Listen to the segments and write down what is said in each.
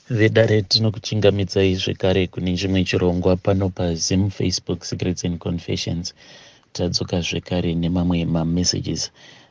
Vedare, tinokuchingamidzai zvekare kune chimwe chirongwa pano paZim Facebook Secrets and Confessions. Tadzoka zvekare nemamwe mamessages.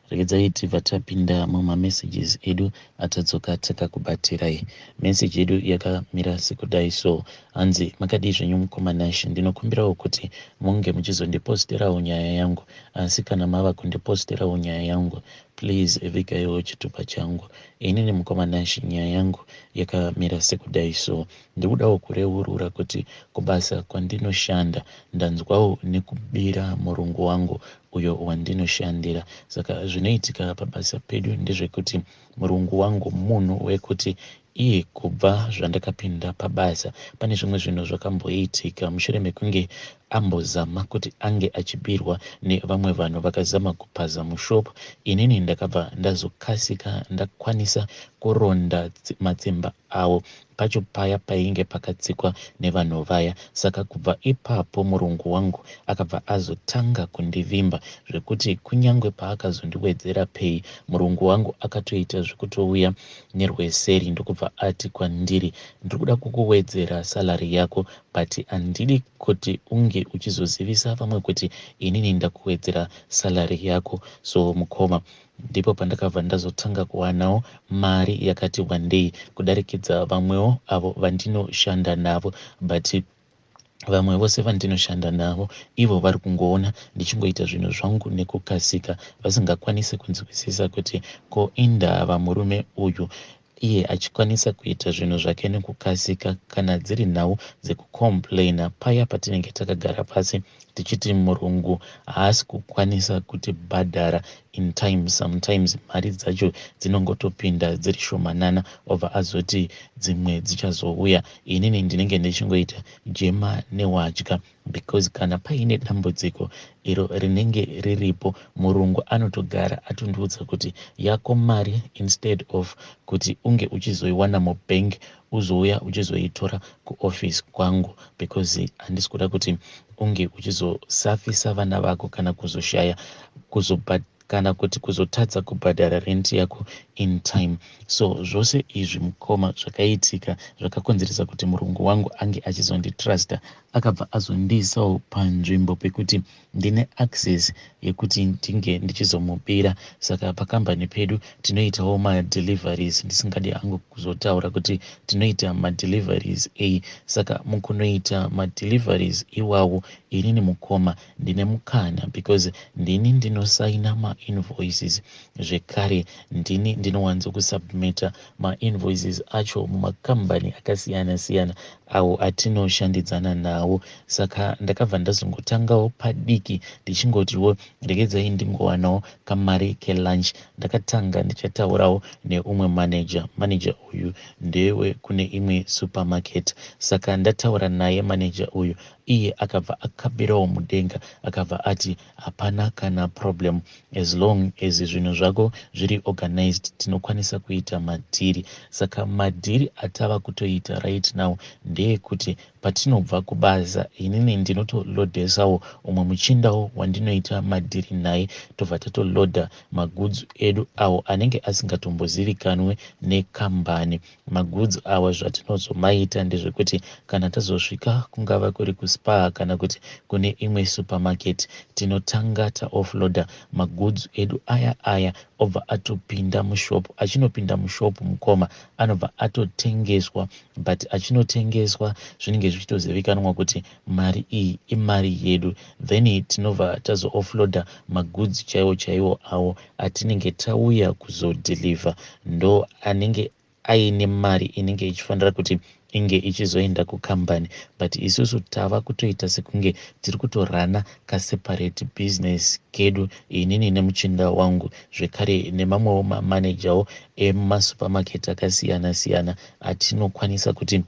Regedzai tibva tapinda mumamessages edu atadzoka takakubatirai. Message yedu yakamira sekudai so, hanzi, "Makadii zvenyu mukoma Nash? Ndinokumbirawo kuti munge muchizondiposterawo nyaya yangu, asi kana mava kundiposterawo nyaya yangu, please vigaiwo chitupa changu. Inini mukoma Nash, nyaya yangu yakamira sekudai so. Ndikudawo kureurura kuti kubasa kwandinoshanda ndanzwawo nekubira murungu wangu uyo wandinoshandira. Saka zvinoitika pabasa pedu ndezvekuti murungu wangu munhu wekuti iye kubva zvandakapinda pabasa pane zvimwe zvinhu zvakamboitika mushure mekunge ambozama kuti ange achibirwa nevamwe vanhu vakazama kupaza mushop. Inini ndakabva ndazokasika ndakwanisa kuronda matsimba avo pacho paya painge pakatsikwa nevanhu vaya. Saka kubva ipapo murungu wangu akabva azotanga kundivimba, zvekuti kunyange paakazondiwedzera pay, murungu wangu akatoita zvekutouya nerweseri ndokubva ati kwandiri, 'Ndiri kuda kukuwedzera salary yako, but handidi kuti unge uchizozivisa vamwe kuti inini ndakuwedzera salary yako.' So mukoma, ndipo pandakabva ndazotanga kuwanawo mari yakati wandei kudarikidza vamwewo avo vandinoshanda navo. But vamwe vose vandinoshanda navo, ivo vari kungoona ndichingoita zvinhu zvangu nekukasika, vasingakwanisi kunzwisisa kuti ko indava murume uyu iye achikwanisa kuita zvinhu zvake nekukasika. Kana dziri nhau dzekucomplaina, paya patinenge takagara pasi tichiti murungu haasi kukwanisa kutibhadhara in time, sometimes mari dzacho dzinongotopinda dziri shomanana, obva azoti dzimwe dzichazouya, inini ndinenge ndichingoita jema newadya, because kana paine dambudziko iro rinenge riripo, murungu anotogara atondiudza kuti yako mari, instead of kuti unge uchizoiwana mubank, uzouya uchizoitora kuoffice kwangu, because handisi kuda kuti unge uchizosafisa vana vako kana kuzoshaya kana kuti kuzotadza kubhadhara rent yako in time. So zvose izvi mukoma zvakaitika zvakakonzeresa kuti murungu wangu ange achizonditrusta. Akabva azondiisawo panzvimbo pekuti ndine access yekuti ndinge ndichizomubira. Saka pakambani pedu tinoitawo madeliveries, ndisingadi hangu kuzotaura kuti tinoita madeliveries ei. Saka mukunoita madeliveries iwawo, inini mukoma ndine mukana, because ndini ndinosaina mainvoices, zvekare ndini ndinowanzokusubmita mainvoices acho mumakambani akasiyana-siyana awo atinoshandidzana nawo. Saka ndakabva ndazongotangawo padiki ndichingotiwo regedzai ndingowanawo kamari kelunch. Ndakatanga ndichataurawo neumwe manager. Manager uyu ndewe kune imwe supermarket. Saka ndataura naye manager uyu, iye akabva akabirawo mudenga, akabva ati hapana kana problem, as long as zvinhu zvako zviri organized, tinokwanisa kuita madhiri. Saka madhiri atava kutoita right now ndeyekuti patinobva kubasa, inini ndinotolodhesawo umwe muchindawo wandinoita madhiri naye, tobva tatolodha magoods edu awo anenge asingatombozivikanwe nekambani. Magoods awa zvatinozomaita ndezvekuti kana tazosvika, kungava kuri kuSpar kana kuti kune imwe supermarket, tinotanga taoffloada magoods edu aya aya, obva atopinda mushop. Achinopinda mushop mukoma, anobva atotengeswa, but achinotengeswa zvinenge zvichitozivikanwa kuti mari iyi imari yedu. Then tinobva tazooffloada magoods chaiwo chaiwo awo atinenge tauya kuzodeliver, ndo anenge aine mari inenge ichifanira kuti inge ichizoenda kukambani. But isusu tava kutoita sekunge tiri kutorana kaseparate business kedu, inini nemuchinda wangu, zvekare nemamwewo mamanejawo emasupermarket akasiyana siyana atinokwanisa kuti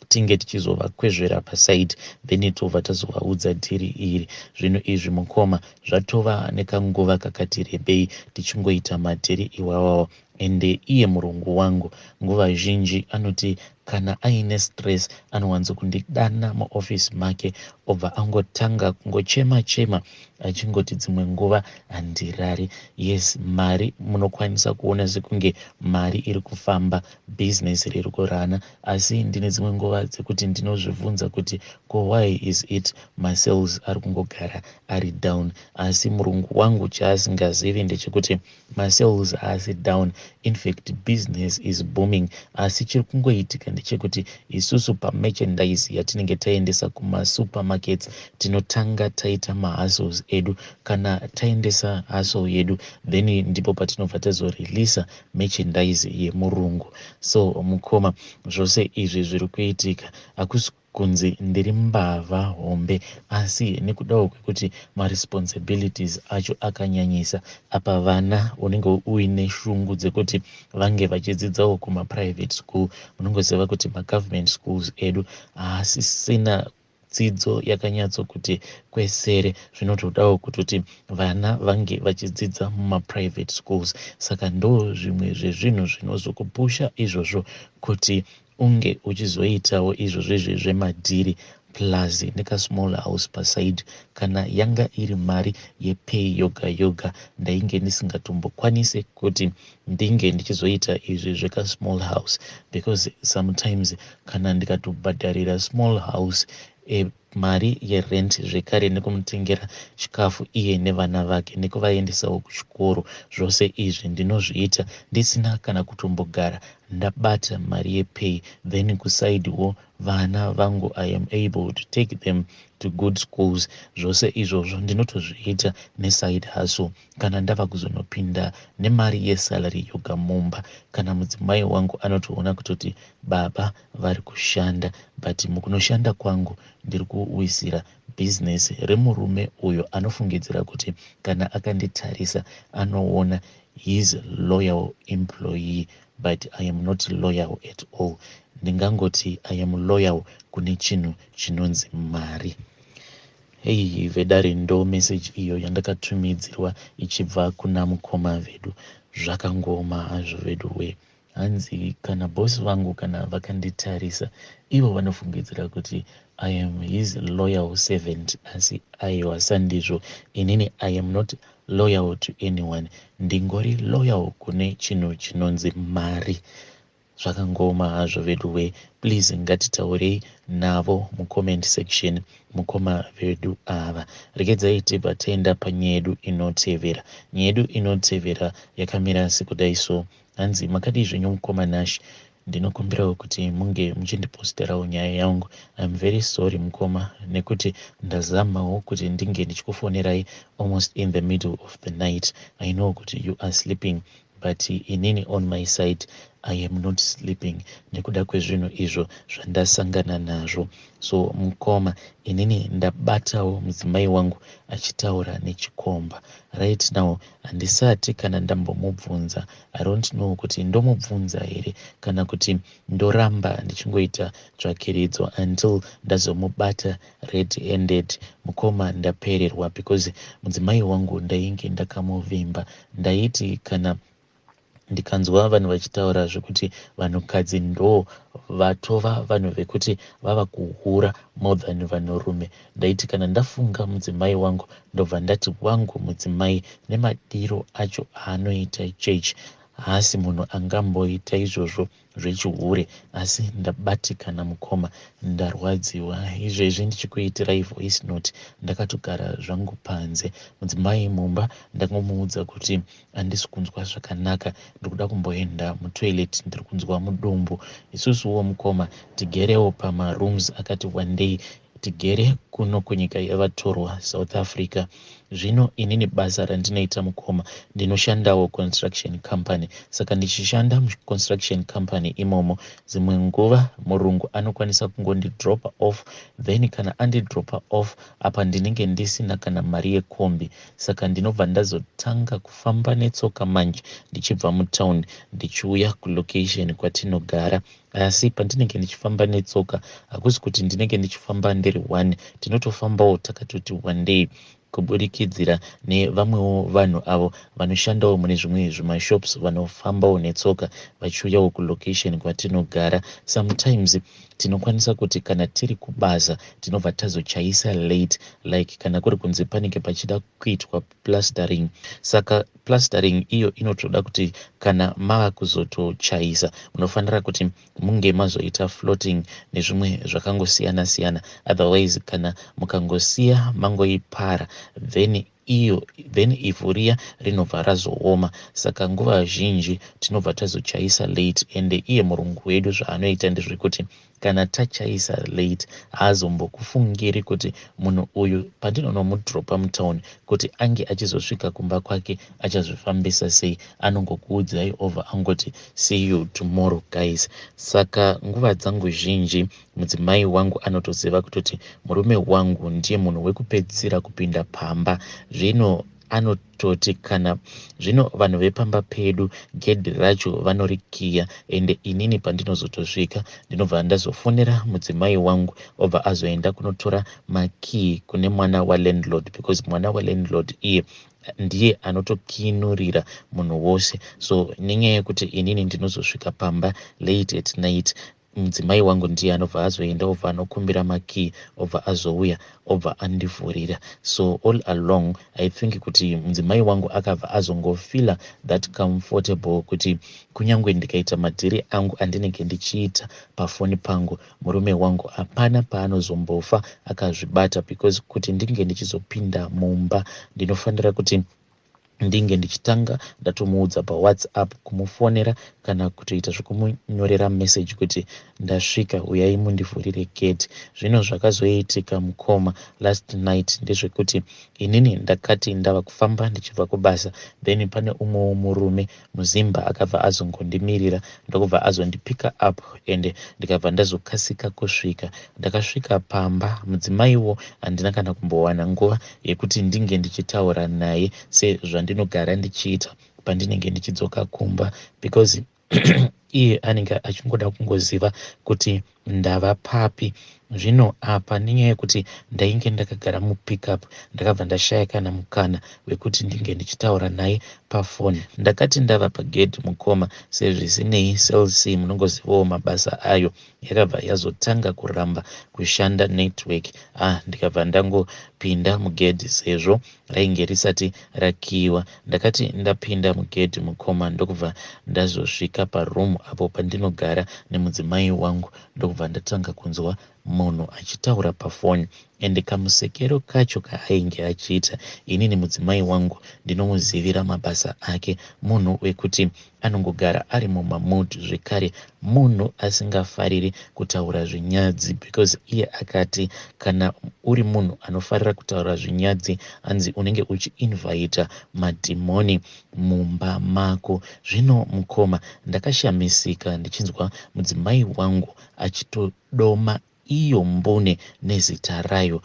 tinge tichizovakwezvera paside, then tobva tazovaudza dhiri iri. Zvinhu izvi mukoma zvatova nekanguva kakati rebei tichingoita madhiri iwawawo. Ende iye murungu wangu nguva zhinji anoti kana aine stress anowanzo kundidana muofisi make, obva angotanga kungochema chema achingoti dzimwe nguva handirari. Yes, mari munokwanisa kuona sekunge mari iri kufamba, bhizinesi riri kurana, asi ndine dzimwe nguva dzekuti ndinozvibvunza kuti ko why is it masales ari kungogara ari down? Asi murungu wangu chaasingazivi ndechekuti masales haasi down, infact business is booming, asi chiri kungoitika ndechekuti isusu pamerchandise yatinenge taendesa kumasupermarkets tinotanga taita mahustles edu. Kana taendesa hustle yedu, then ndipo patinobva tazoreleasa merchandise yemurungu. So mukoma, zvose izvi zviri kuitika hakusi kunzi ndiri mbavha hombe, asi nekudawo kwekuti maresponsibilities acho akanyanyisa. Apa vana unenge uine shungu dzekuti vange vachidzidzawo kumaprivate school. Munongoziva kuti magovernment schools edu haasisina dzidzo yakanyatsokuti kwesere, zvinotodawo kutoti vana vange vachidzidza mumaprivate schools. Saka ndo zvimwe zvezvinhu zvinozokupusha izvozvo kuti unge uchizoitawo izvozvo izvi zvemadhiri plus nekasmall house paside. Kana yanga iri mari yepay yoga yoga, ndainge ndisingatombokwanise kuti ndinge ndichizoita izvi zvekasmall house, because sometimes kana ndikatobhadharira small house mari yerent zvekare nekumutengera chikafu iye nevana vake nekuvaendesawo kuchikoro, zvose izvi ndinozviita ndisina kana kutombogara ndabata mari yepay. Then kusidewo vana vangu, I am able to take them to good schools. Zvose izvozvo ndinotozviita neside hustle. Kana ndava kuzonopinda nemari yesalary yoga mumba, kana mudzimai wangu anotoona kutoti baba vari kushanda, but mukunoshanda kwangu ndiri kuwisira bhizinesi remurume uyo anofungidzira kuti kana akanditarisa anoona his loyal employee, but I am not loyal at all. Ndingangoti I am loyal kune chinhu chinonzi mari. Hei vedare, ndo meseji iyo yandakatumidzirwa ichibva kuna mukoma vedu. Zvakangoma hazvo vedu we. Hanzi kana bhosi vangu kana vakanditarisa, ivo vanofungidzira kuti I am his loyal servant, asi aiwa, sandizvo. Inini I am not loyal to anyone, ndingori loyal kune chinhu chinonzi mari. Zvakangoma hazvo vedu we. Please ngatitaurei navo mucomment section, mukoma vedu ava. Regedzai tibva taenda panyaya yedu inotevera. Nyaya yedu inotevera yakamira sekudai so. Hanzi, makadii zvenyu mukoma Nash? Ndinokumbirawo kuti munge muchindiposterawo nyaya yangu. I am very sorry mukoma nekuti ndazamawo kuti ndinge ndichikufonerai almost in the middle of the night. I know kuti you are sleeping, but inini on my side I am not sleeping nekuda kwezvinhu izvo zvandasangana nazvo. So mukoma, inini ndabatawo mudzimai wangu achitaura nechikomba. Right now handisati kana ndambomubvunza. I don't know kuti ndomubvunza here kana kuti ndoramba ndichingoita tsvakiridzo until ndazomubata red handed. Mukoma, ndapererwa because mudzimai wangu ndainge ndakamuvimba. Ndaiti kana ndikanzwa vanhu vachitaura zvekuti vanhukadzi ndo vatova vanhu vekuti vava kuhura more than vanhurume, ndaiti kana ndafunga mudzimai wangu ndobva ndati wangu mudzimai nemadiro acho aanoita church haasi munhu angamboita izvozvo zvechihure. Asi ndabatikana mukoma, ndarwadziwa. Izvezvi ndichikuitirai voice note ndakatogara zvangu panze, mudzimai mumba. Ndangomuudza kuti handisi kunzwa zvakanaka, ndiri kuda kumboenda mutoilet, ndiri kunzwa mudumbu. Isusuwo mukoma tigerewo pamarooms akati wandei, tigere kuno kunyika yavatorwa, South Africa. Zvino inini basa randinoita mukoma, ndinoshandawo construction company. Saka ndichishanda muconstruction company imomo, dzimwe nguva murungu anokwanisa kungondidropa off. Then kana andidropa off, apa ndinenge ndisina kana mari yekombi, saka ndinobva ndazotanga kufamba netsoka manje ndichibva mutown ndichiuya kulocation kwatinogara. Asi pandinenge ndichifamba netsoka, hakusi kuti ndinenge ndichifamba ndiri one, tinotofambawo takatoti wandei. Kuburikidzira nevamwewo vanhu avo vanoshandawo mune zvimwe zvimashops vanofambawo netsoka vachiuyawo kulocation kwatinogara. Sometimes tinokwanisa kuti kana tiri kubasa tinobva tazochaisa late, like kana kuri kunzi panenge pachida kuitwa plastering. Saka plastering iyo inotoda kuti kana mava kuzotochaisa munofanira kuti munge mazoita floating nezvimwe zvakangosiyana siyana. Otherwise kana mukangosiya mangoipara, then iyo then ivhu riya rinobva razooma. Saka nguva zhinji tinobva tazochaisa late, ende iye murungu wedu zvaanoita ndezvekuti kana tachaisa late haazombokufungiri kuti munhu uyu pandinonomudropa mutown kuti ange achizosvika kumba kwake achazvifambisa sei. Anongokuudzai over angoti, "See you tomorrow, guys." Saka nguva dzangu zhinji mudzimai wangu anotoziva kutoti murume wangu ndiye munhu wekupedzisira kupinda pamba. Zvino anototi kana zvino vanhu vepamba pedu gedhi racho vanorikiya, ende inini pandinozotosvika ndinobva ndazofonera mudzimai wangu, obva azoenda kunotora makii kune mwana walandlord, because mwana walandlord iye ndiye anotokinurira munhu wose. So nenyaya yekuti inini ndinozosvika pamba late at night, mudzimai wangu ndiye anobva azoenda, obva anokumbira makii, obva azouya, obva andivhurira. So all along I think kuti mudzimai wangu akabva azongofeela that comfortable kuti kunyange ndikaita madhiri angu andinenge ndichiita pafoni pangu, murume wangu hapana paanozombofa akazvibata, because kuti ndinge ndichizopinda mumba ndinofanira kuti ndinge ndichitanga ndatomuudza paWhatsApp, kumufonera kana kutoita zvekumunyorera meseji kuti ndasvika, uyai mundivhurire gate. Zvino zvakazoitika, mukoma, last night ndezvekuti inini ndakati ndava kufamba ndichibva kubasa, then pane umwewo murume muzimba akabva azongondimirira, ndokubva azondipicka up, ende ndikabva ndazokasika kusvika. Ndakasvika pamba, mudzimaiwo handina kana kumbowana nguva yekuti ndinge ndichitaura naye sezvandinogara ndichiita pandinenge ndichidzoka kumba, because iye anenge achingoda kungoziva kuti ndava papi. Zvino apa nenyaya yekuti ndainge ndakagara mupickup, ndakabva ndashaya kana mukana wekuti ndinge ndichitaura naye pafoni. Ndakati ndava pagedhi, mukoma, sezvisinei Cell C munongozivawo mabasa ayo, yakabva yazotanga kuramba kushanda network. Ah, ndikabva ndangopinda mugedhi sezvo rainge risati rakiyiwa. Ndakati ndapinda mugedhi, mukoma, ndokubva ndazosvika paroom apo pandinogara nemudzimai wangu, ndokubva ndatanga kunzwa munhu achitaura pafoni, ende kamusekero kacho kaainge achiita, inini mudzimai wangu ndinomuzivira mabasa ake. Munhu wekuti anongogara ari mumamood, zvekare munhu asingafariri kutaura zvinyadzi, because iye akati kana uri munhu anofarira kutaura zvinyadzi, hanzi unenge uchiinvita madhimoni mumba mako. Zvino mukoma, ndakashamisika ndichinzwa mudzimai wangu achitodoma iyo mbune nezita rayo.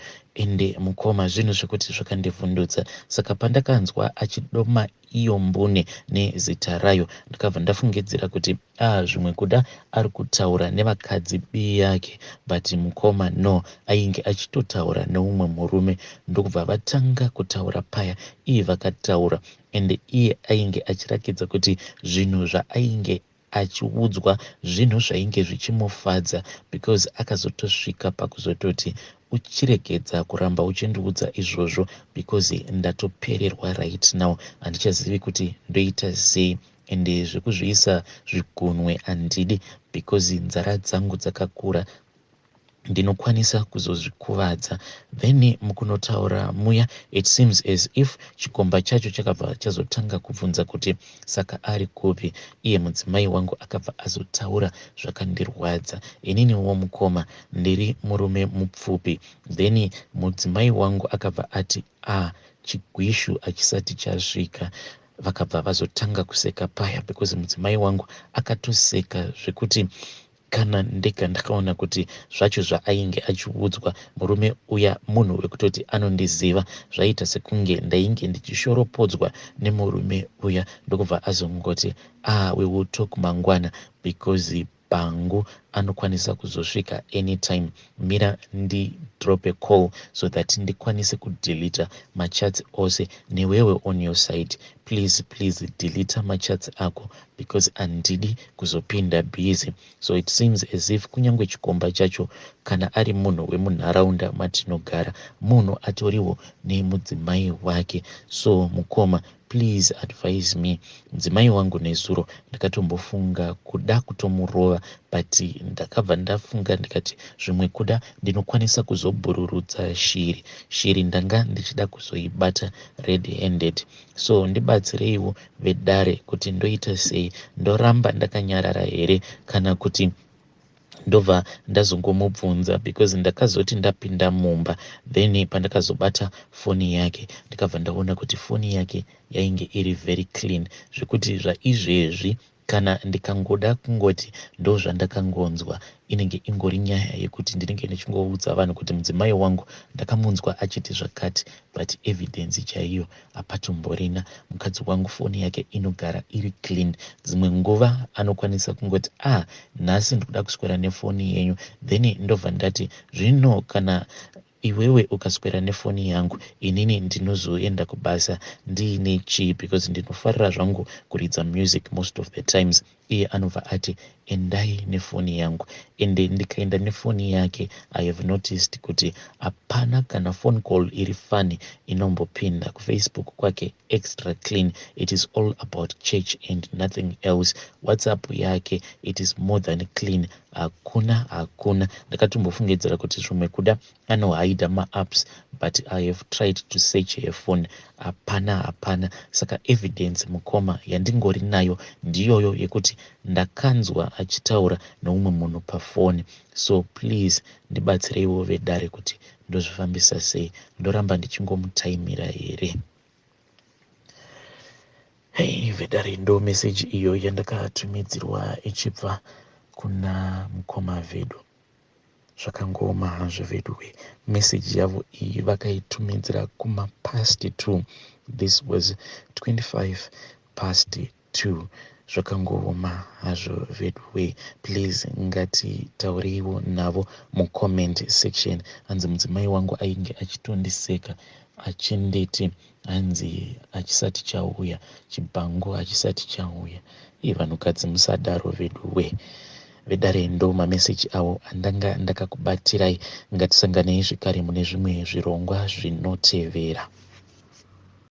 Ende mukoma, zvinhu zvekuti zvakandivhundutsa. Saka pandakanzwa achidoma iyo mbune nezita rayo, ndakabva ndafungidzira kuti a ah, zvimwe kuda ari kutaura nevakadzi biyake. But mukoma, no, ainge achitotaura neumwe murume. Ndokubva vatanga kutaura paya, iye vakataura, ende iye ainge achirakidza kuti zvinhu zvaainge achiudzwa zvinhu zvainge zvichimufadza, because akazotosvika pakuzototi, "Uchiregedza kuramba uchindiudza izvozvo because ndatopererwa right now, handichazivi kuti ndoita sei, ende zvekuzviisa zvigunwe handidi because nzara dzangu dzakakura, ndinokwanisa kuzozvikuvadza." Then mukunotaura muya, it seems as if chikomba chacho chakabva chazotanga kubvunza kuti saka ari kupi. Iye mudzimai wangu akabva azotaura zvakandirwadza. Ininiwo, mukoma, ndiri murume mupfupi. Then mudzimai wangu akabva ati, "A ah, chigwishu hachisati chasvika." Vakabva vazotanga kuseka paya, because mudzimai wangu akatoseka zvekuti kana ndega ndakaona kuti zvacho zvaainge achiudzwa murume uya, munhu wekutoti anondiziva, zvaita sekunge ndainge ndichishoropodzwa nemurume uya. Ndokubva azongoti, "Ah, we will talk mangwana," because Mabhangu anokwanisa kuzosvika anytime. Mira ndidrope call so that ndikwanise kudeleta machats ose. Newewe on your side, please, please deleta machats ako because handidi kuzopinda busy. So it seems as if kunyange chikomba chacho, kana ari munhu wemunharaunda matinogara, munhu atoriwo nemudzimai wake. So mukoma, please advise me. Mudzimai wangu nezuro ndakatombofunga kuda kutomurova, but ndakabva ndafunga ndikati zvimwe kuda ndinokwanisa kuzobhururutsa shiri. Shiri ndanga ndichida kuzoibata red handed. So ndibatsireiwo vedare kuti ndoita sei. Ndoramba ndakanyarara here kana kuti ndobva ndazongomubvunza? Because ndakazoti ndapinda mumba, then pandakazobata foni yake, ndikabva ndaona kuti foni yake yainge iri very clean, zvekuti zvaizvezvi kana ndikangoda kungoti ndo zvandakangonzwa, inenge ingori nyaya yekuti ndinenge ndichingoudza vanhu kuti mudzimai wangu ndakamunzwa achiti zvakati, but evidence chaiyo hapatomborina. Mukadzi wangu foni yake inogara iri clean. Dzimwe nguva anokwanisa kungoti, "Ah, nhasi ndikuda kuswera nefoni yenyu." Then ndobva ndati, "Zvino kana iwewe ukaswera nefoni yangu, inini ndinozoenda kubasa ndiine chii? Because ndinofarira zvangu kuridza music most of the times." Iye anobva ati, "Endai nefoni yangu." Ende ndikaenda nefoni yake, I have noticed kuti hapana kana phone call iri funny inombopinda. KuFacebook kwake extra clean. It is all about church and nothing else. WhatsApp yake, it is more than clean. Hakuna, hakuna. Ndakatombofungidzira kuti zvimwe kuda anohaida maapps, but I have tried to search her phone, hapana, hapana. Saka evidence, mukoma, yandingori nayo ndiyoyo yekuti ndakanzwa achitaura neumwe munhu pafoni. So please ndibatsireiwo vedare kuti ndozvifambisa sei. Ndoramba ndichingomutaimira here? Hei vedare, ndo meseji iyo yandakatumidzirwa ichibva kuna mukoma vedu. Zvakangooma hazvo veduwe. Meseji yavo iyi vakaitumidzira kumapast 2. This was 25 past 2. Zvakangooma hazvo veduwe. Please ngatitaureiwo navo mucomment section. Hanzi mudzimai wangu ainge achitondiseka achinditi hanzi hachisati chauya chibhangu, hachisati chauya. Ii, vanhukadzi musadaro veduwe. Vedare, ndo mameseji avo andanga ndakakubatirai. Ngatisanganei zvekare mune zvimwe zvirongwa zvinotevera.